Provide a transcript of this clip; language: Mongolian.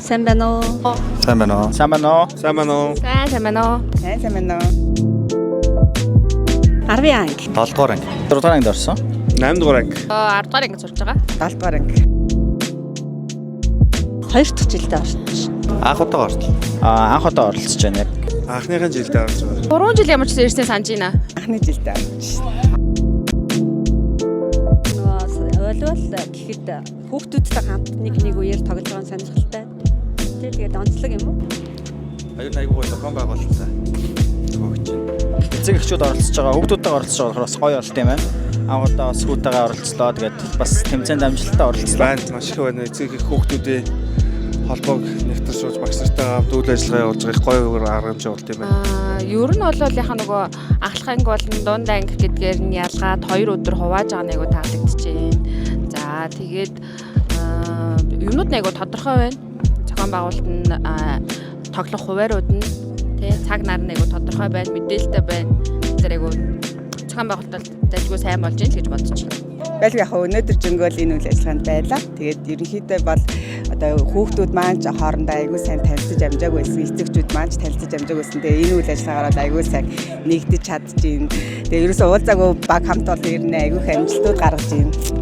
Сайн байна уу? Сайн байна уу? Сайн байна уу? Сайн байна уу? Сайн байна уу? Сайн сайн байна уу? 10 анги. 7 дугаар анги. 6 дугаар ангид орсон. 8 дугаар анги. 10 дугаар анги сурч байгаа. 7 дугаар анги. 2 дахь жилдээ орчих. Анх удаа орсон. Анх удаа оролцож байна яг. Анхныхын жилдээ орж байгаа. 3 жил ямар ч ирсэн санаж байна. Анхны жилдээ орж. Нөгөө волейбол гэхэд хүүхдүүдтэй хамт нэг нэг үеэр тоглож байгаа нь сонирхолтой. Тэ, тэгээд онцлог юм уу? Аюу айгуу гоё зохион байгуулалттай. Өгч байна. Эцэг эхчүүд оролцож байгаа, хүүхдүүдтэйгээ оролцож байгаа болохоор бас гоё болт юм байна. Анх удаа бас хүүтэйгээ оролцлоо. Тэгээд бас тэмцээнд амжилттай оролцлоо. Байна, маш их байна. Эцэг их хүүхдүүдийн холбоог нэгтэршүүлж багш нартайгаа хамт үйл ажиллагаа явуулж байгаа их гоё арга хэмжээ болт юм байна. Ер нь бол яхаа нөгөө ахлах анги болон дунд анги гэдгээр нь ялгаад 2 өдөр хувааж байгаа нэг таалагдчихээн. За, тэгээд юмнууд нэг тодорхой байна. Зохион байгуулалт нь, тоглох хуваарууд нь, тий, цаг нар нэг тодорхой байна, мэдээлэлтэй байна. Тэр айгу зохион байгуулалт бол дайггүй сайн болж байна л гэж бодож байна. Байлгүй яг өнөөдөр жөнгөөл энэ үйл ажиллагаанд байлаа. Тэгээд ерөнхийдөө бол одоо хүүхдүүд маань ч хоорондоо айгүй сайн танилцаж амжаагүй байсан. Эцэгчүүд маань ч танилцаж амжаагүй байсан. Тэгээд энэ үйл ажиллагаагаар бол айгүй сайн нэгдэж чадчихээн. Тэгээд ерөөсөө уулзаагүй баг хамт бол ер нь айгүй их амжилтууд гаргаж байна.